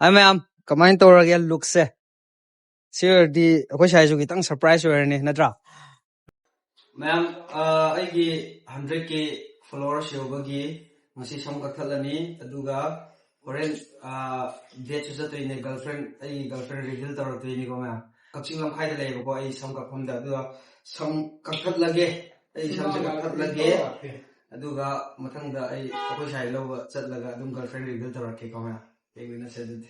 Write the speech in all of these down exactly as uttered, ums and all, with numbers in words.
ꯍꯥꯏ ꯃꯌꯥꯝ, ꯀꯃꯥꯏꯅ ꯇꯧꯔꯒꯦ ꯂꯨꯛꯁꯦ? ꯁꯤ ꯑꯣꯏꯔꯗꯤ ꯑꯩꯈꯣꯏ ꯁꯥꯏꯁꯨ ꯈꯤꯇꯪ ꯁꯔꯄ꯭ꯔꯥꯏꯁ ꯑꯣꯏꯔꯅꯤ, ꯅꯠꯇ꯭ꯔꯥ? ꯃꯌꯥꯝ, ꯑ, ꯑꯩꯒꯤ ꯍꯟꯗ꯭ꯔꯦꯠ ꯀꯦ ꯐꯣꯂꯣꯋꯔꯁ ꯌꯧꯕꯒꯤ ꯉꯁꯤ ꯁꯝ ꯀꯛꯊꯠꯂꯅꯤ, ꯑꯗꯨꯒ ꯍꯣꯔꯦꯟ, ꯑ, ꯗꯦꯠꯁꯨ ꯆꯠꯇꯣꯏꯅꯦ꯫ ꯒꯔꯜꯐ꯭ꯔꯦꯟ, ꯑꯩꯒꯤ ꯒꯔꯜꯐ꯭ꯔꯦꯟ ꯔꯤꯚꯤꯜ ꯇꯧꯔꯛꯇꯣꯏꯅꯤꯀꯣ ꯃꯌꯥꯝ꯫ ꯀꯛꯆꯤꯡ ꯂꯝꯈꯥꯏꯗ ꯂꯩꯌꯦꯕꯀꯣ ꯑꯩ ꯁꯝ ꯀꯛꯐꯝꯗ, ꯑꯗꯨꯒ ꯁꯝ ꯀꯛꯊꯠꯂꯒꯦ, ꯑꯩ ꯁꯝꯁꯦ ꯀꯛꯊꯠꯂꯒꯦ, ꯑꯗꯨꯒ ꯃꯊꯪꯗ ꯑꯩ ꯑꯩꯈꯣꯏ ꯁꯥꯏ ꯂꯧꯕ ꯆꯠꯂꯒ ꯑꯗꯨꯝ ꯒꯔꯜꯐ꯭ꯔꯦꯟ ꯔꯤꯚꯤꯜ ꯇꯧꯔꯛꯀꯦꯀꯣ ꯃꯌꯥꯝ꯫ ꯌꯦꯡꯃꯤꯟꯅꯁꯦ ꯑꯗꯨꯗꯤ꯫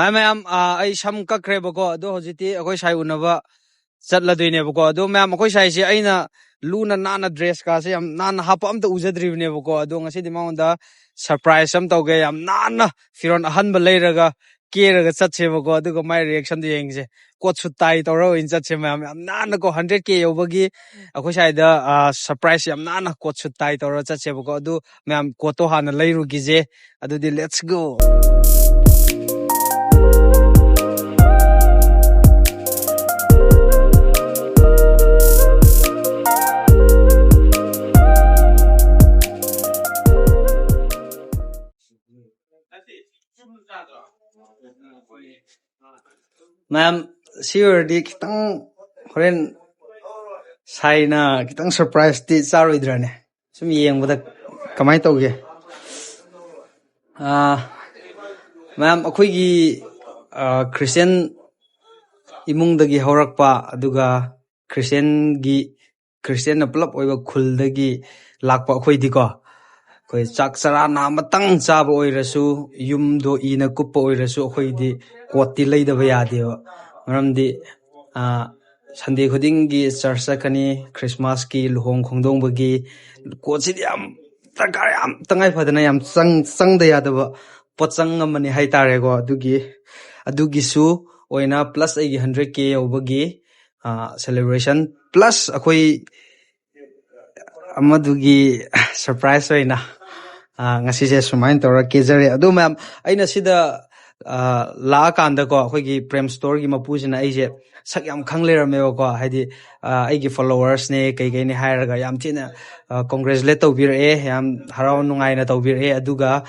ꯍꯥꯏ ꯃꯌꯥꯝ, ꯑꯥ, ꯑꯩ ꯁꯝ ꯀꯛꯈ꯭ꯔꯦꯕꯀꯣ, ꯑꯗꯣ ꯍꯧꯖꯤꯛꯇꯤ ꯑꯩꯈꯣꯏ ꯁꯥꯏ ꯎꯅꯕ ꯆꯠꯂꯗꯣꯏꯅꯦꯕꯀꯣ꯫ ꯑꯗꯣ ꯃꯌꯥꯝ, ꯑꯩꯈꯣꯏ ꯁꯥꯏꯁꯦ ꯑꯩꯅ ꯂꯨꯅ ꯅꯥꯟꯅ ꯗ꯭ꯔꯦꯁ ꯀꯥꯁꯦ ꯌꯥꯝ ꯅꯥꯟꯅ ꯍꯥꯞꯄ ꯑꯝꯇ ꯎꯖꯗ꯭ꯔꯤꯕꯅꯦꯕꯀꯣ꯫ ꯑꯗꯣ ꯉꯁꯤꯗꯤ ꯃꯉꯣꯟꯗ ꯁꯔꯄ꯭ꯔꯥꯏꯁ ꯑꯃ ꯇꯧꯒꯦ, ꯌꯥꯝ ꯅꯥꯟꯅ ꯐꯤꯔꯣꯜ ꯑꯍꯟꯕ ꯂꯩꯔꯒ ꯀꯦꯔꯒ ꯆꯠꯁꯦꯕꯀꯣ꯫ ꯑꯗꯨꯒ ꯃꯥꯏ ꯔꯤꯌꯦꯛꯁꯟꯗꯣ ꯌꯦꯡꯁꯦ꯫ ꯀꯣꯠ ꯁꯨꯠ ꯇꯥꯏ ꯇꯧꯔ ꯑꯣꯏꯅ ꯆꯠꯁꯦ ꯃꯌꯥꯝ, ꯌꯥꯝ ꯅꯥꯟꯅꯀꯣ꯫ ꯍꯟꯗ꯭ꯔꯦꯠ ꯀꯦ ꯌꯧꯕꯒꯤ ꯑꯩꯈꯣꯏ ꯁ꯭ꯋꯥꯏꯗ, ꯑ, ꯁꯔꯄ꯭ꯔꯥꯏꯁ ꯌꯥꯝ ꯅꯥꯟꯅ ꯀꯣꯠ ꯁꯨꯠ ꯇꯥꯏ ꯇꯧꯔ ꯆꯠꯁꯦꯕꯀꯣ꯫ ꯑꯗꯨ ꯃꯌꯥꯝ, ꯀꯣꯠꯇꯣ ꯍꯥꯟꯅ ꯂꯩꯔꯨꯈꯤꯁꯦ꯫ ꯑꯗꯨꯗꯤ let's go. ꯃꯌꯥꯝ, ꯁꯤ ꯑꯣꯏꯔꯗꯤ ꯈꯤꯇꯪ ꯍꯣꯔꯦꯟ ꯁꯥꯏꯅ ꯈꯤꯇꯪ ꯁꯔꯄ꯭ꯔꯥꯏꯁꯇꯤ ꯆꯥꯔꯣꯏꯗ꯭ꯔꯅꯦ? ꯁꯨꯝ ꯌꯦꯡꯕꯗ ꯀꯃꯥꯏꯅ ꯇꯧꯒꯦ? ꯑꯥ, ꯃꯌꯥꯝ, ꯑꯩꯈꯣꯏꯒꯤ ꯈ꯭ꯔꯤꯁꯇꯤꯌꯥꯟ ꯏꯃꯨꯡꯗꯒꯤ ꯍꯧꯔꯛꯄ, ꯑꯗꯨꯒ ꯈ꯭ꯔꯤꯁꯇꯤꯌꯥꯟꯒꯤ ꯈ꯭ꯔꯤꯁꯇꯤꯌꯥꯟꯅ ꯄꯨꯂꯞ ꯑꯣꯏꯕ ꯈꯨꯜꯗꯒꯤ ꯂꯥꯛꯄ ꯑꯩꯈꯣꯏꯗꯤꯀꯣ, ꯑꯩꯈꯣꯏ ꯆꯥꯛ ꯆꯔꯥ ꯅꯥꯝꯃꯇꯪ ꯆꯥꯕ ꯑꯣꯏꯔꯁꯨ, ꯌꯨꯝꯗꯣ ꯏꯅ ꯀꯨꯞꯄ ꯑꯣꯏꯔꯁꯨ, ꯑꯩꯈꯣꯏꯗꯤ ꯀꯣꯠꯇꯤ ꯂꯩꯗꯕ ꯌꯥꯗꯦꯕ꯫ ꯃꯔꯝꯗꯤ ꯁꯟꯗꯦ ꯈꯨꯗꯤꯡꯒꯤ ꯆꯔꯆ ꯆꯠꯀꯅꯤ, ꯈ꯭ꯔꯤꯁꯃꯥꯁꯀꯤ, ꯂꯨꯍꯣꯡ ꯈꯣꯡꯗꯣꯡꯕꯒꯤ꯫ ꯀꯣꯠꯁꯤꯗꯤ ꯌꯥꯝ ꯗꯔꯀꯥꯔ, ꯌꯥꯝ ꯇꯉꯥꯏ ꯐꯗꯅ ꯌꯥꯝ ꯆꯪ ꯆꯪꯗ ꯌꯥꯗꯕ ꯄꯣꯠꯆꯪ ꯑꯃꯅꯤ ꯍꯥꯏꯇꯥꯔꯦꯀꯣ꯫ ꯑꯗꯨꯒꯤ ꯑꯗꯨꯒꯤꯁꯨ ꯑꯣꯏꯅ, ꯄ꯭ꯂꯁ ꯑꯩꯒꯤ ꯍꯟꯗ꯭ꯔꯦꯠ ꯀꯦ ꯌꯧꯕꯒꯤ ꯁꯦꯂꯦꯕ꯭ꯔꯦꯁꯟ, ꯄ꯭ꯂꯁ ꯑꯩꯈꯣꯏ ꯑꯃꯗꯨꯒꯤ ꯁꯔꯄ꯭ꯔꯥꯏꯖ ꯑꯣꯏꯅ ꯉꯁꯤꯁꯦ ꯁꯨꯃꯥꯏꯅ ꯇꯧꯔ ꯀꯦꯖꯔꯦ꯫ ꯑꯗꯨ ꯃꯌꯥꯝ, ꯑꯩꯅ ꯁꯤꯗ ꯂꯥꯛꯑꯀꯥꯟꯗꯀꯣ, ꯑꯩꯈꯣꯏꯒꯤ ꯄ꯭ꯔꯦꯝ ꯁ꯭ꯇꯣꯔꯒꯤ ꯃꯄꯨꯁꯤꯅ ꯑꯩꯁꯦ ꯁꯛ ꯌꯥꯝ ꯈꯪ ꯂꯩꯔꯝꯃꯦꯕꯀꯣ꯫ ꯍꯥꯏꯗꯤ ꯑꯩꯒꯤ ꯐꯣꯂꯣꯋꯔꯁꯅꯦ ꯀꯩꯀꯩꯅꯦ ꯍꯥꯏꯔꯒ ꯌꯥꯝ ꯊꯤꯅ ꯀꯣꯡꯒ꯭ꯔꯦꯆꯨꯂꯦꯠ ꯇꯧꯕꯤꯔꯛꯑꯦ, ꯌꯥꯝ ꯍꯔꯥꯎ ꯅꯨꯡꯉꯥꯏꯅ ꯇꯧꯕꯤꯔꯛꯑꯦ꯫ ꯑꯗꯨꯒ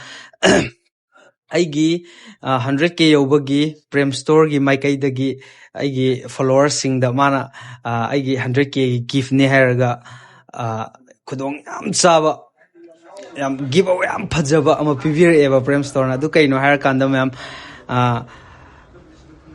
ꯑꯩꯒꯤ ꯍꯟꯗ꯭ꯔꯦꯠ ꯀꯦ ꯌꯧꯕꯒꯤ ꯄ꯭ꯔꯦꯝ ꯁ꯭ꯇꯣꯔꯒꯤ ꯃꯥꯏꯀꯩꯗꯒꯤ ꯑꯩꯒꯤ ꯐꯣꯂꯣꯋꯔꯁꯤꯡꯗ ꯃꯥꯅ ꯑꯩꯒꯤ ꯍꯟꯗ꯭ꯔꯦꯠ ꯀꯦꯒꯤ ꯒꯤꯐꯅꯦ ꯍꯥꯏꯔꯒ ꯈꯨꯗꯣꯡ ꯌꯥꯝ ꯆꯥꯕ, ꯌꯥꯝ ꯒꯤꯐ ꯑꯋꯦ ꯌꯥꯝ ꯐꯖꯕ ꯑꯃ ꯄꯤꯕꯤꯔꯛꯑꯦꯕ ꯄ꯭ꯔꯦꯝ ꯁ꯭ꯇꯣꯔꯅ꯫ ꯑꯗꯨ ꯀꯩꯅꯣ ꯍꯥꯏꯔꯀꯥꯟꯗ ꯃꯌꯥꯝ,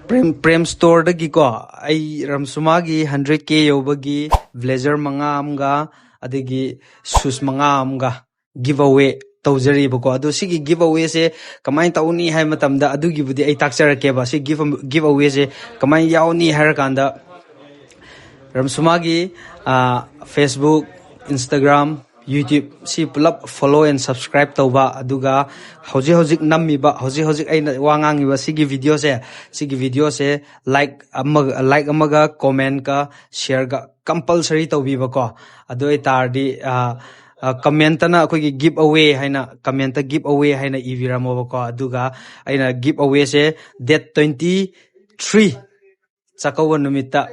ꯄ꯭ꯔꯦꯝ ꯄ꯭ꯔꯦꯝ ꯁ꯭ꯇꯣꯔꯗꯒꯤꯀꯣ, ꯑꯩ ꯔꯝꯁꯨꯃꯥꯒꯤ ꯍꯟꯗ꯭ꯔꯦꯠ ꯀꯦ ꯌꯧꯕꯒꯤ ꯕ꯭ꯂꯦꯖꯔ ꯃꯉꯥ ꯑꯃꯒ, ꯑꯗꯒꯤ ꯁꯨꯁ ꯃꯉꯥ ꯑꯃꯒ ꯒꯤꯐ ꯑꯋꯦ ꯇꯧꯖꯔꯤꯕꯀꯣ꯫ ꯑꯗꯣ ꯁꯤꯒꯤ ꯒꯤꯐ ꯑꯋꯦꯁꯦ ꯀꯃꯥꯏꯅ ꯇꯧꯅꯤ ꯍꯥꯏꯕ ꯃꯇꯝꯗ, ꯑꯗꯨꯒꯤꯕꯨꯗꯤ ꯑꯩ ꯇꯥꯛꯆꯔꯛꯀꯦꯕ꯫ ꯁꯤ ꯒꯤꯐ ꯒꯤꯐ ꯑꯋꯦꯁꯦ ꯀꯃꯥꯏꯅ ꯌꯥꯎꯅꯤ ꯍꯥꯏꯔꯀꯥꯟꯗ, ꯔꯝꯁꯨꯃꯥꯒꯤ Facebook, Instagram, YouTube ꯁꯤ ꯄꯨꯂꯞ follow and subscribe ꯇꯧꯕ, ꯑꯗꯨꯒ ꯍꯧꯖꯤꯛ ꯍꯧꯖꯤꯛ ꯅꯝꯃꯤꯕ, ꯍꯧꯖꯤꯛ ꯍꯧꯖꯤꯛ ꯑꯩꯅ ꯋꯥ ꯉꯥꯡꯉꯤꯕ ꯁꯤꯒꯤ ꯚꯤꯗꯤꯑꯣꯁꯦ, ꯁꯤꯒꯤ ꯚꯤꯗꯤꯑꯣꯁꯦ ꯂꯥꯏꯛ ꯑꯃꯒ, ꯂꯥꯏꯛ ꯑꯃꯒ, ꯀꯣꯃꯦꯟꯠꯀ, ꯁꯤꯌꯔꯒ ꯀꯝꯄꯜꯁꯔꯤ ꯇꯧꯕꯤꯕꯀꯣ꯫ ꯑꯗꯨ ꯑꯣꯏꯇꯥꯔꯗꯤ, ꯀꯃꯦꯟꯠꯇꯅ ꯑꯩꯈꯣꯏꯒꯤ ꯒꯤꯐ ꯑꯋꯦ ꯍꯥꯏꯅ, ꯀꯃꯦꯟꯠꯇ ꯒꯤꯐ ꯑꯋꯦ ꯍꯥꯏꯅ ꯏꯕꯤꯔꯝꯃꯣꯕꯀꯣ꯫ ꯑꯗꯨꯒ ꯑꯩꯅ ꯒꯤꯐ ꯑꯋꯦꯁꯦ date twenty three, ꯆꯥꯛꯀꯧꯕ ꯅꯨꯃꯤꯠꯇ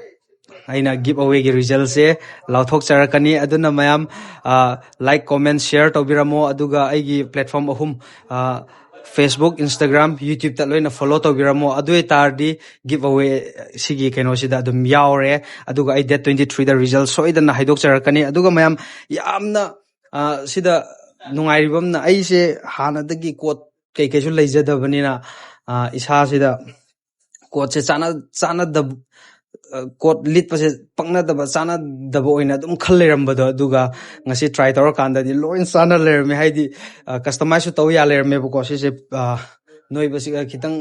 ꯑꯩꯅ ꯒꯤꯐ ꯑꯋꯦꯒꯤ ꯔꯤꯖꯜꯁꯦ ꯂꯥꯎꯊꯣꯛꯆꯔꯛꯀꯅꯤ꯫ ꯑꯗꯨꯅ ꯃꯌꯥꯝ ꯂꯥꯏꯛ, ꯀꯣꯃꯦꯟꯠ, ꯁꯤꯌꯔ ꯇꯧꯕꯤꯔꯝꯃꯣ꯫ ꯑꯗꯨꯒ ꯑꯩꯒꯤ ꯄ꯭ꯂꯦꯠꯐꯣꯝ ꯑꯍꯨꯝ, Facebook, Instagram, YouTube ꯇ ꯂꯣꯏꯅ ꯐꯣꯂꯣ ꯇꯧꯕꯤꯔꯝꯃꯣ꯫ ꯑꯗꯨ ꯑꯣꯏꯇꯥꯔꯗꯤ ꯒꯤꯐ ꯑꯋꯦ ꯁꯤꯒꯤ ꯀꯩꯅꯣꯁꯤꯗ ꯑꯗꯨꯝ ꯌꯥꯎꯔꯦ꯫ ꯑꯗꯨꯒ ꯑꯩ date twenty three ꯗ ꯔꯤꯖꯜ ꯁꯣꯏꯗꯅ ꯍꯥꯏꯗꯣꯛꯆꯔꯛꯀꯅꯤ꯫ ꯑꯗꯨꯒ ꯃꯌꯥꯝ, ꯌꯥꯝꯅ ꯁꯤꯗ ꯅꯨꯡꯉꯥꯏꯔꯤꯕ ꯑꯃꯅ, ꯑꯩꯁꯦ ꯍꯥꯟꯅꯗꯒꯤ ꯀꯣꯠ ꯀꯩꯀꯩꯁꯨ ꯂꯩꯖꯗꯕꯅꯤꯅ, ꯑ, ꯏꯁꯥꯁꯤꯗ ꯀꯣꯠꯁꯦ ꯆꯥꯅ ꯆꯥꯅꯗꯕ, ꯑ, ꯀꯣꯠ ꯂꯤꯠꯄꯁꯦ ꯄꯛꯅꯗꯕ, ꯆꯥꯅꯗꯕ ꯑꯣꯏꯅ ꯑꯗꯨꯝ ꯈꯜ ꯂꯩꯔꯝꯕꯗꯣ, ꯑꯗꯨꯒ ꯉꯁꯤ ꯇ꯭ꯔꯥꯏ ꯇꯧꯔꯀꯥꯟꯗꯗꯤ ꯂꯣꯏ ꯆꯥꯅ ꯂꯩꯔꯝꯃꯦ꯫ ꯍꯥꯏꯗꯤ, ꯑ, ꯀꯁꯇꯃꯥꯏꯖꯁꯨ ꯇꯧ ꯌꯥ ꯂꯩꯔꯝꯃꯦꯕꯀꯣ꯫ ꯁꯤꯁꯦ, ꯑ, ꯅꯣꯏꯕꯁꯤꯒ ꯈꯤꯇꯪ,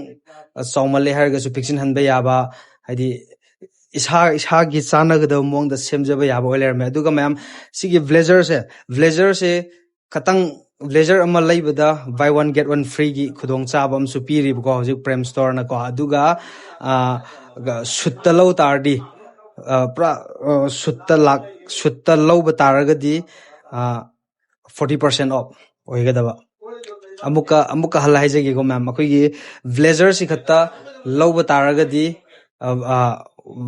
ꯑ, ꯆꯥꯎꯃꯜꯂꯦ ꯍꯥꯏꯔꯒꯁꯨ ꯄꯤꯛꯁꯤꯟꯍꯟꯕ ꯌꯥꯕ, ꯍꯥꯏꯗꯤ ꯏꯁꯥ ꯏꯁꯥꯒꯤ ꯆꯥꯅꯒꯗꯕ ꯃꯑꯣꯡꯗ ꯁꯦꯝꯖꯕ ꯌꯥꯕ ꯑꯣꯏ ꯂꯩꯔꯝꯃꯦ꯫ ꯑꯗꯨꯒ ꯃꯌꯥꯝ, ꯁꯤꯒꯤ ꯕ꯭ꯂꯦꯖꯔꯁꯦ, ꯕ꯭ꯂꯦꯖꯔꯁꯦ ꯈꯇꯪ, ꯕ꯭ꯂꯦꯖꯔ ꯑꯃ ꯂꯩꯕꯗ buy one get one free ꯒꯤ ꯈꯨꯗꯣꯡꯆꯥꯕ ꯑꯃꯁꯨ ꯄꯤꯔꯤꯕꯀꯣ ꯍꯧꯖꯤꯛ ꯄ꯭ꯔꯦꯝ ꯁ꯭ꯇꯣꯔꯅꯀꯣ꯫ ꯑꯗꯨꯒ, ꯑ, ꯁꯨꯠꯇ ꯂꯧ ꯇꯥꯔꯗꯤ, ꯑ, ꯄꯨꯔꯥ, ꯑ, ꯁꯨꯠꯇ ꯂꯥꯛ-, ꯁꯨꯠꯇ ꯂꯧꯕ ꯇꯥꯔꯒꯗꯤ, ꯑ, forty percent off ꯑꯣꯏꯒꯗꯕ꯫ ꯑꯃꯨꯛꯀ, ꯑꯃꯨꯛꯀ ꯍꯜꯂ ꯍꯥꯏꯖꯒꯦꯀꯣ ꯃꯌꯥꯝ, ꯑꯩꯈꯣꯏꯒꯤ ꯕ꯭ꯂꯦꯖꯔꯁꯤ ꯈꯛꯇ ꯂꯧꯕ ꯇꯥꯔꯒꯗꯤ, ꯑ, ꯑ,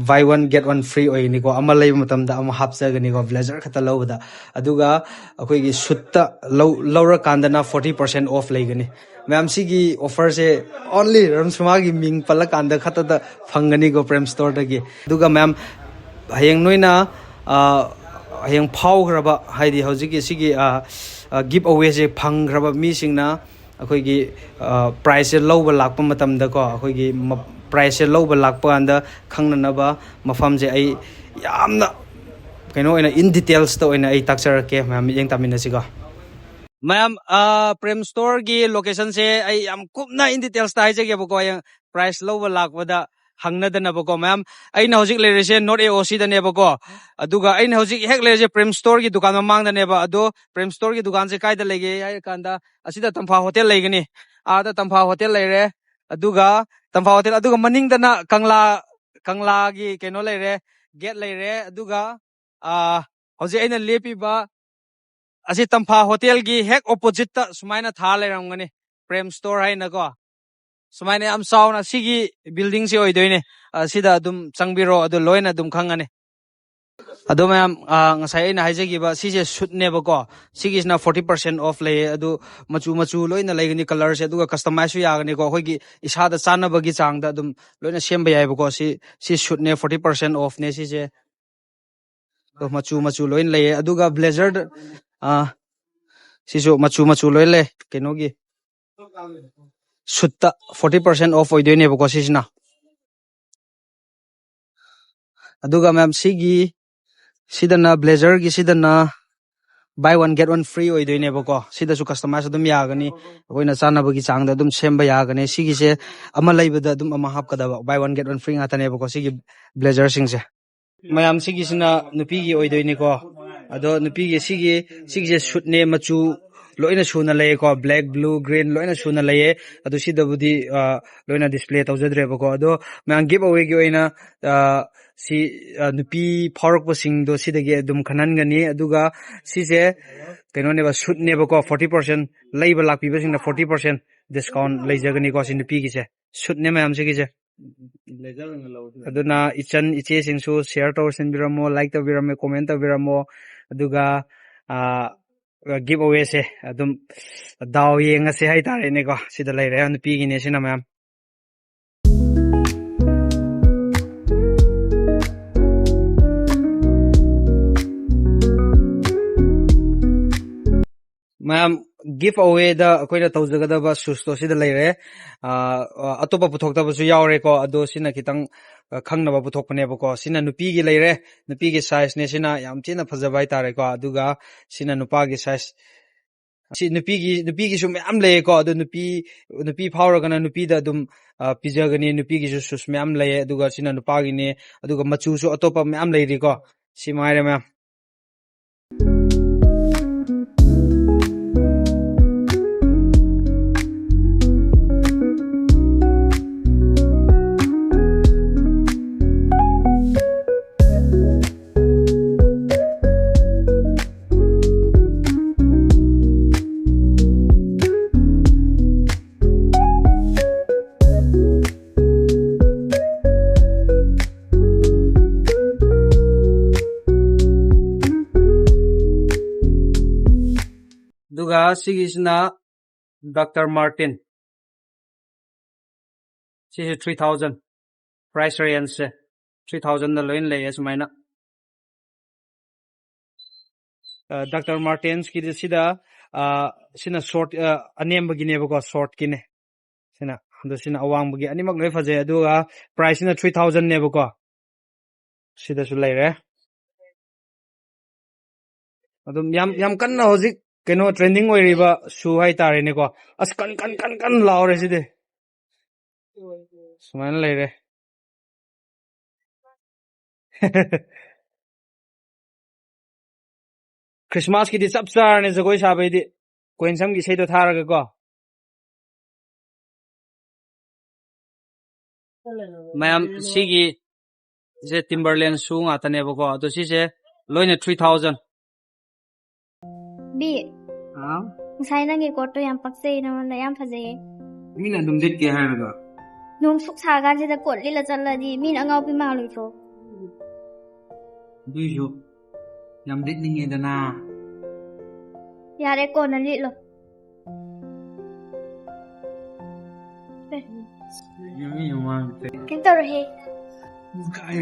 buy one get one free ꯑꯣꯏꯒꯅꯤꯀꯣ, ꯑꯃ ꯂꯩꯕ ꯃꯇꯝꯗ ꯑꯃ ꯍꯥꯞꯆꯒꯅꯤꯀꯣ, ꯕ꯭ꯂꯦꯖꯔ ꯈꯛꯇ ꯂꯧꯕꯗ꯫ ꯑꯗꯨꯒ ꯑꯩꯈꯣꯏꯒꯤ ꯁꯨꯠꯇ ꯂꯧ-, ꯂꯧꯔꯀꯥꯟꯗꯅ forty percent off ꯂꯩꯒꯅꯤ꯫ ꯃꯌꯥꯝ, ꯁꯤꯒꯤ ꯑꯣꯐꯔꯁꯦ only ꯔꯝꯁꯨꯃꯥꯒꯤ ꯃꯤꯡ ꯄꯜꯂꯀꯥꯟꯗ ꯈꯛꯇꯗ ꯐꯪꯒꯅꯤꯀꯣ ꯄ꯭ꯔꯦꯝ ꯁ꯭ꯇꯣꯔꯗꯒꯤ꯫ ꯑꯗꯨꯒ ꯃꯌꯥꯝ, ꯍꯌꯦꯡ ꯅꯣꯏꯅ, ꯑ, ꯍꯌꯦꯡ ꯐꯥꯎꯈ꯭ꯔꯕ, ꯍꯥꯏꯗꯤ ꯍꯧꯖꯤꯛꯀꯤ ꯁꯤꯒꯤ, ꯑ, ꯑ, ꯒꯤꯐ ꯑꯋꯦꯁꯦ ꯐꯪꯈ꯭ꯔꯕ ꯃꯤꯁꯤꯡꯅ ꯑꯩꯈꯣꯏꯒꯤ, ꯑ, ꯄ꯭ꯔꯥꯏꯖꯁꯦ ꯂꯧꯕ ꯂꯥꯛꯄ ꯃꯇꯝꯗꯀꯣ, ꯑꯩꯈꯣꯏꯒꯤ ꯃ-, ꯄ꯭ꯔꯥꯏꯖꯁꯦ ꯂꯧꯕ ꯂꯥꯛꯄ ꯀꯥꯟꯗ ꯈꯪꯅꯅꯕ ꯃꯐꯝꯁꯦ ꯑꯩ ꯌꯥꯝꯅ ꯀꯩꯅꯣ ꯑꯣꯏꯅ, in details ꯇ ꯑꯣꯏꯅ ꯑꯩ ꯇꯥꯛꯆꯔꯛꯀꯦ꯫ ꯃꯌꯥꯝ ꯃꯤꯠꯌꯦꯡ ꯇꯥꯃꯤꯟꯅꯁꯤꯀꯣ꯫ ꯃꯌꯥꯝ, ꯑ, ꯄ꯭ꯔꯦꯝ ꯁ꯭ꯇꯣꯔꯒꯤ ꯂꯣꯀꯦꯁꯟꯁꯦ ꯑꯩ ꯌꯥꯝ ꯀꯨꯞꯅ in details ꯇ ꯍꯥꯏꯖꯒꯦꯕꯀꯣ, ꯍꯌꯦꯡ ꯄ꯭ꯔꯥꯏꯖ ꯂꯧꯕ ꯂꯥꯛꯄꯗ ꯍꯪꯅꯗꯅꯕꯀꯣ꯫ ꯃꯌꯥꯝ, ꯑꯩꯅ ꯍꯧꯖꯤꯛ ꯂꯩꯔꯤꯁꯦ ꯅꯣꯔꯠ ꯑꯦ ꯑꯣ ꯁꯤꯗꯅꯦꯕꯀꯣ꯫ ꯑꯗꯨꯒ ꯑꯩꯅ ꯍꯧꯖꯤꯛ ꯍꯦꯛ ꯂꯩꯔꯤꯁꯦ ꯄ꯭ꯔꯦꯝ ꯁ꯭ꯇꯣꯔꯒꯤ ꯗꯨꯀꯥꯟ ꯃꯃꯥꯡꯗꯅꯦꯕ꯫ ꯑꯗꯣ ꯄ꯭ꯔꯦꯝ ꯁ꯭ꯇꯣꯔꯒꯤ ꯗꯨꯀꯥꯟꯁꯦ ꯀꯥꯏꯗ ꯂꯩꯒꯦ ꯍꯥꯏꯔ ꯀꯥꯟꯗ, ꯑꯁꯤꯗ ꯇꯝꯐꯥ ꯍꯣꯇꯦꯜ ꯂꯩꯒꯅꯤ꯫ ꯑꯥꯗ ꯇꯝꯐꯥ ꯍꯣꯇꯦꯜ ꯂꯩꯔꯦ, ꯑꯗꯨꯒ ꯇꯝꯐꯥ ꯍꯣꯇꯦꯜ, ꯑꯗꯨꯒ ꯃꯅꯤꯡꯗꯅ ꯀꯪꯂꯥ, ꯀꯪꯂꯥꯒꯤ ꯀꯩꯅꯣ ꯂꯩꯔꯦ, ꯒꯦꯠ ꯂꯩꯔꯦ꯫ ꯑꯗꯨꯒ, ꯑ, ꯍꯧꯖꯤꯛ ꯑꯩꯅ ꯂꯦꯞꯄꯤꯕ ꯑꯁꯤ ꯇꯝꯐꯥ ꯍꯣꯇꯦꯜꯒꯤ ꯍꯦꯛ ꯑꯣꯄꯣꯖꯤꯠꯇ ꯁꯨꯃꯥꯏꯅ ꯊꯥ ꯂꯩꯔꯝꯒꯅꯤ, ꯄ꯭ꯔꯦꯝ ꯁ꯭ꯇꯣꯔ ꯍꯥꯏꯅꯀꯣ꯫ ꯁꯨꯃꯥꯏꯅ ꯌꯥꯝ ꯆꯥꯎꯅ ꯁꯤꯒꯤ ꯕꯤꯜꯗꯤꯡꯁꯤ ꯑꯣꯏꯗꯣꯏꯅꯦ꯫ ꯑ, ꯁꯤꯗ ꯑꯗꯨꯝ ꯆꯪꯕꯤꯔꯣ, ꯑꯗꯨ ꯂꯣꯏꯅ ꯑꯗꯨꯝ ꯈꯪꯒꯅꯤ꯫ ꯑꯗꯣ ꯃꯌꯥꯝ, ꯑ, ꯉꯁꯥꯏ ꯑꯩꯅ ꯍꯥꯏꯖꯈꯤꯕ ꯁꯤꯁꯦ ꯁꯨꯠꯅꯦꯕꯀꯣ꯫ ꯁꯤꯒꯤꯁꯤꯅ forty percent off ꯂꯩꯌꯦ꯫ ꯑꯗꯨ ꯃꯆꯨ ꯃꯆꯨ ꯂꯣꯏꯅ ꯂꯩꯒꯅꯤ, ꯀꯂꯔꯁꯦ, ꯑꯗꯨꯒ ꯀꯁꯇꯃꯥꯏꯖꯁꯨ ꯌꯥꯒꯅꯤꯀꯣ꯫ ꯑꯩꯈꯣꯏꯒꯤ ꯏꯁꯥꯗ ꯆꯥꯟꯅꯕꯒꯤ ꯆꯥꯡꯗ ꯑꯗꯨꯝ ꯂꯣꯏꯅ ꯁꯦꯝꯕ ꯌꯥꯏꯕꯀꯣ꯫ ꯁꯤ, ꯁꯤ ꯁꯨꯠꯅꯦ, forty percent off ꯅꯦ ꯁꯤꯁꯦ꯫ ꯑꯗꯣ ꯃꯆꯨ ꯃꯆꯨ ꯂꯣꯏꯅ ꯂꯩꯌꯦ꯫ ꯑꯗꯨꯒ ꯕ꯭ꯂꯦꯖꯔꯗ, ꯑ, ꯁꯤꯁꯨ ꯃꯆꯨ ꯃꯆꯨ ꯂꯣꯏ ꯂꯩ ꯀꯩꯅꯣꯒꯤ꯫ ꯁꯨꯠꯇ ꯐꯣꯔꯇꯤ ꯄꯥꯔꯁꯦꯟ ꯑꯣꯐ ꯑꯣꯏꯗꯣꯏꯅꯦꯕꯀꯣ ꯁꯤꯁꯤꯅ꯫ ꯑꯗꯨꯒ ꯃꯌꯥꯝ ꯁꯤꯒꯤ ꯁꯤꯗꯅ ꯕ꯭ꯂꯦꯖꯔꯒꯤ ꯁꯤꯗꯅ buy one get one free ꯑꯣꯏꯗꯣꯏꯅꯦꯕꯀꯣ꯫ ꯁꯤꯗꯁꯨ customize ꯑꯗꯨꯝ ꯌꯥꯒꯅꯤ, ꯑꯩꯈꯣꯏꯅ ꯆꯥꯅꯕꯒꯤ ꯆꯥꯡꯗ ꯑꯗꯨꯝ ꯁꯦꯝꯕ ꯌꯥꯒꯅꯤ꯫ ꯁꯤꯒꯤꯁꯦ ꯑꯃ ꯂꯩꯕꯗ ꯑꯗꯨꯝ ꯑꯃ ꯍꯥꯞꯀꯗꯕ, buy one get one free ꯉꯥꯛꯇꯅꯦꯕꯀꯣ ꯁꯤꯒꯤ ꯕ꯭ꯂꯦꯖꯔꯁꯤꯡꯁꯦ꯫ ꯃꯌꯥꯝ ꯁꯤꯒꯤꯁꯤꯅ ꯅꯨꯄꯤꯒꯤ ꯑꯣꯏꯗꯣꯏꯅꯤꯀꯣ꯫ ꯑꯗꯣ ꯅꯨꯄꯤꯒꯤ ꯁꯤꯒꯤ ꯁꯤꯒꯤꯁꯦ ꯁꯨꯠꯅꯦ, ꯃꯆꯨ ꯂꯣꯏꯅ ꯁꯨꯅ ꯂꯩꯌꯦꯀꯣ, black, blue, green ꯂꯣꯏꯅ ꯁꯨꯅ ꯂꯩꯌꯦ꯫ ꯑꯗꯨ ꯁꯤꯗꯕꯨꯗꯤ ꯑ, ꯂꯣꯏꯅ ꯗꯤꯁꯄ꯭ꯂꯦ ꯇꯧꯖꯗ꯭ꯔꯦꯕꯀꯣ꯫ ꯑꯗꯣ ꯃꯌꯥꯝ ꯒꯤꯐ ꯑꯋꯦꯒꯤ ꯑꯣꯏꯅ ꯑ, ꯁꯤ ꯑ, ꯅꯨꯄꯤ ꯐꯥꯎꯔꯛꯄꯁꯤꯡꯗꯣ ꯁꯤꯗꯒꯤ ꯑꯗꯨꯝ ꯈꯟꯍꯟꯒꯅꯤ꯫ ꯑꯗꯨꯒ ꯁꯤꯁꯦ ꯀꯩꯅꯣꯅꯦꯕ, ꯁꯨꯠꯅꯦꯕꯀꯣ꯫ ꯐꯣꯔꯇꯤ ꯄꯥꯔꯁꯦꯟ, ꯂꯩꯕ ꯂꯥꯛꯄꯤꯕꯁꯤꯡꯅ ꯐꯣꯔꯇꯤ ꯄꯥꯔꯁꯦꯟ ꯗꯤꯁꯀꯥꯎꯟ ꯂꯩꯖꯒꯅꯤꯀꯣ꯫ ꯁꯤ ꯅꯨꯄꯤꯒꯤꯁꯦ ꯁꯨꯠꯅꯦ ꯃꯌꯥꯝ ꯁꯤꯒꯤꯁꯦ꯫ ꯑꯗꯨꯅ ꯏꯆꯟ ꯏꯆꯦꯁꯤꯡꯁꯨ ꯁꯤꯌꯔ ꯇꯧꯁꯤꯟꯕꯤꯔꯝꯃꯣ, ꯂꯥꯏꯛ ꯇꯧꯕꯤꯔꯝꯃꯣ, ꯀꯣꯃꯦꯟ ꯇꯧꯕꯤꯔꯝꯃꯣ꯫ ꯑꯗꯨꯒ ꯒꯤꯐ ꯑꯋꯦꯁꯦ ꯑꯗꯨꯝ ꯗꯥꯎ ꯌꯦꯡꯉꯁꯦ ꯍꯥꯏꯇꯥꯔꯦꯅꯦꯀꯣ꯫ ꯁꯤꯗ ꯂꯩꯔꯦ, ꯅꯨꯄꯤꯒꯤꯅꯦ ꯁꯤꯅ ꯃꯌꯥꯝ꯫ ꯃꯌꯥꯝ, ꯒꯤꯐ ꯑꯋꯦꯗ ꯑꯩꯈꯣꯏꯅ ꯇꯧꯖꯒꯗꯕ ꯁꯨꯁꯇꯣ ꯁꯤꯗ ꯂꯩꯔꯦ꯫ ꯑ, ꯑ, ꯑꯇꯣꯞꯄ ꯄꯨꯊꯣꯛꯇꯕꯁꯨ ꯌꯥꯎꯔꯦꯀꯣ꯫ ꯑꯗꯣ ꯁꯤꯅ ꯈꯤꯇꯪ ꯑ, ꯈꯪꯅꯕ ꯄꯨꯊꯣꯛꯄꯅꯦꯕꯀꯣ꯫ ꯁꯤꯅ ꯅꯨꯄꯤꯒꯤ ꯂꯩꯔꯦ, ꯅꯨꯄꯤꯒꯤ ꯁꯥꯏꯖꯅꯦ꯫ ꯁꯤꯅ ꯌꯥꯝ ꯊꯤꯅ ꯐꯖꯕ ꯍꯥꯏꯇꯥꯔꯦꯀꯣ꯫ ꯑꯗꯨꯒ ꯁꯤꯅ ꯅꯨꯄꯥꯒꯤ ꯁꯥꯏꯖ꯫ ꯁꯤ ꯅꯨꯄꯤꯒꯤ, ꯅꯨꯄꯤꯒꯤꯁꯨ ꯃꯌꯥꯝ ꯂꯩꯌꯦꯀꯣ꯫ ꯑꯗꯨ ꯅꯨꯄꯤ, ꯅꯨꯄꯤ ꯐꯥꯎꯔꯒꯅ ꯅꯨꯄꯤꯗ ꯑꯗꯨꯝ ꯑ, ꯄꯤꯖꯒꯅꯤ꯫ ꯅꯨꯄꯤꯒꯤꯁꯨ ꯁꯨꯁ ꯃꯌꯥꯝ ꯂꯩꯌꯦ꯫ ꯑꯗꯨꯒ ꯁꯤꯅ ꯅꯨꯄꯥꯒꯤꯅꯦ꯫ ꯑꯗꯨꯒ ꯃꯆꯨꯁꯨ ꯑꯇꯣꯞꯄ ꯃꯌꯥꯝ ꯂꯩꯔꯤꯀꯣ꯫ ꯁꯤ ꯃꯉꯥꯏꯔꯦ ꯃꯌꯥꯝ꯫ ꯑꯗꯨꯒ ꯁꯤꯒꯤꯁꯤꯅ ꯗꯥꯛꯇꯔ ꯃꯥꯔꯇꯤꯟ꯫ ꯁꯤꯁꯦ ꯊ꯭ꯔꯤ ꯊꯥꯎꯖꯟ꯫ ꯄ꯭ꯔꯥꯏꯁ ꯔꯦꯟꯖꯁꯦ ꯊ꯭ꯔꯤ ꯊꯥꯎꯖꯟꯗ ꯂꯣꯏꯅ ꯂꯩꯌꯦ ꯁꯨꯃꯥꯏꯅ꯫ ꯗꯥꯛꯇꯔ ꯃꯥꯔꯇꯦꯟꯁꯀꯤꯗꯤ ꯁꯤꯗ ꯑ, ꯁꯤꯅ ꯁꯣꯔꯠ, ꯑ, ꯑꯅꯦꯝꯕꯒꯤꯅꯦꯕꯀꯣ, ꯁꯣꯔꯠꯀꯤꯅꯦ꯫ ꯁꯤꯅ, ꯑꯗꯣ ꯁꯤꯅ ꯑꯋꯥꯡꯕꯒꯤ, ꯑꯅꯤꯃꯛ ꯂꯣꯏ ꯐꯖꯩ꯫ ꯑꯗꯨꯒ price ꯁꯤꯅ three thousand ꯅꯦꯕꯀꯣ꯫ ꯁꯤꯗꯁꯨ ꯂꯩꯔꯦ꯫ ꯑꯗꯨꯝ ꯌꯥꯝ, ꯌꯥꯝ ꯀꯟꯅ ꯍꯧꯖꯤꯛ ꯀꯩꯅꯣ trending ꯑꯣꯏꯔꯤꯕ shoe ꯍꯥꯏꯇꯥꯔꯦꯅꯦꯀꯣ꯫ ꯑꯁ, ꯀꯟ, ꯀꯟ, ꯀꯟ, ꯀꯟ ꯂꯥꯎꯔꯦ ꯁꯤꯗꯤ꯫ ꯁꯨꯃꯥꯏꯅ ꯂꯩꯔꯦ꯫ Christmas ꯀꯤꯗꯤ ꯆꯞ ꯆꯥꯔꯅꯤ ꯖꯒꯣꯏ ꯁꯥꯕꯩꯗꯤ꯫ ꯀꯣꯍꯦꯟꯁꯝꯒꯤ ꯏꯁꯩꯗꯣ ꯊꯥꯔꯒꯀꯣ꯫ ꯃꯌꯥꯝ, ꯁꯤꯒꯤ ꯁꯦ Timberland shoe ꯉꯥꯛꯇꯅꯦꯕꯀꯣ꯫ ꯑꯗꯣ ꯁꯤꯁꯦ ꯂꯣꯏꯅ three thousand꯫ ꯕꯤ, ꯍꯥꯎ? ꯉꯁꯥꯏ ꯅꯪꯒꯤ ꯀꯣꯠꯇꯣ ꯌꯥꯝ ꯄꯛꯆꯩ, ꯅꯉꯣꯟꯗ ꯌꯥꯝ ꯐꯖꯩꯌꯦ꯫ ꯃꯤꯅ ꯑꯗꯨꯝ ꯂꯤꯠꯀꯦ ꯍꯥꯏꯔꯒ꯫ ꯅꯣꯡ ꯁꯨꯛ ꯁꯥ ꯀꯥꯟꯁꯤꯗ ꯀꯣꯠ ꯂꯤꯠꯂ ꯆꯠꯂꯗꯤ ꯃꯤꯅ ꯑꯉꯥꯎꯕꯤ ꯃꯥꯜꯂꯣꯏꯗ꯭ꯔꯣ? ꯑꯗꯨꯏꯁꯨ ꯌꯥꯝ ꯂꯤꯠꯅꯤꯡꯉꯦꯗꯅ꯫ ꯌꯥꯔꯦ, ꯀꯣꯟꯅ ꯂꯤꯠꯂꯣ꯫ ꯌꯥꯝ ꯃꯤ ꯌꯥꯝ ꯋꯥꯡꯗꯦ꯫ ꯀꯩꯝ ꯇꯧꯔꯣꯏꯍꯦ꯫ ꯀꯥꯏ?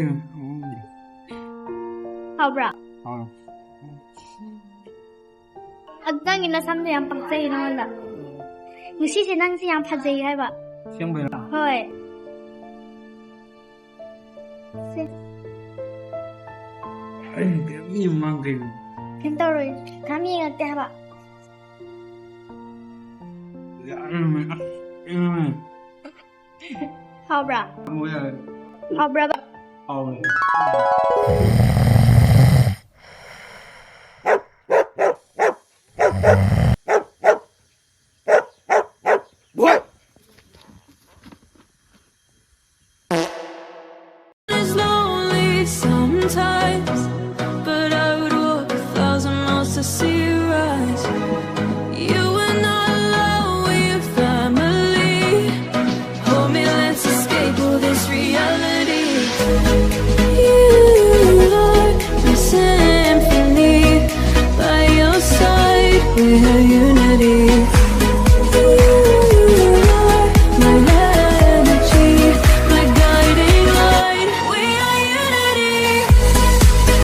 ꯍꯥꯎꯕ꯭ꯔꯥ? ꯍꯥꯎ꯫ ꯑꯗꯨ ꯅꯪꯒꯤ ꯅꯁꯝꯗꯣ ꯌꯥꯝ ꯄꯛꯆꯩ ꯅꯉꯣꯟꯗ꯫ ꯉꯁꯤꯁꯦ ꯅꯪꯁꯦ ꯌꯥꯝ ꯐꯖꯩ ꯍꯥꯏꯕ꯫ ꯑꯁꯦꯡꯕꯩꯔꯣ? ꯍꯣꯏ꯫ ꯁꯦ꯫ ꯑꯩ ꯃꯤ ꯃꯥꯡ ꯀꯩꯅꯣ? ꯀꯩꯝ ꯇꯧꯔꯣꯏ꯫ ꯀꯅꯥꯝ ꯌꯦꯡꯉꯛꯇꯦ ꯍꯥꯏꯕ꯫ ꯌꯥꯝ ꯌꯥꯝꯃꯦ꯫ ꯑꯁ, ꯌꯥꯝꯃꯦ꯫ ꯍꯥꯎꯕ꯭ꯔꯥ? ꯍꯥꯎꯋꯦ ꯌꯥꯔꯦ꯫ ꯍꯥꯎꯕ꯭ꯔꯕ? ꯍꯥꯎꯋꯦ꯫ It's lonely sometimes, but I would walk a thousand miles to see you rise. You are not alone, we're family. Hold me, let's escape all this reality. You are my symphony. By your side, we're unity.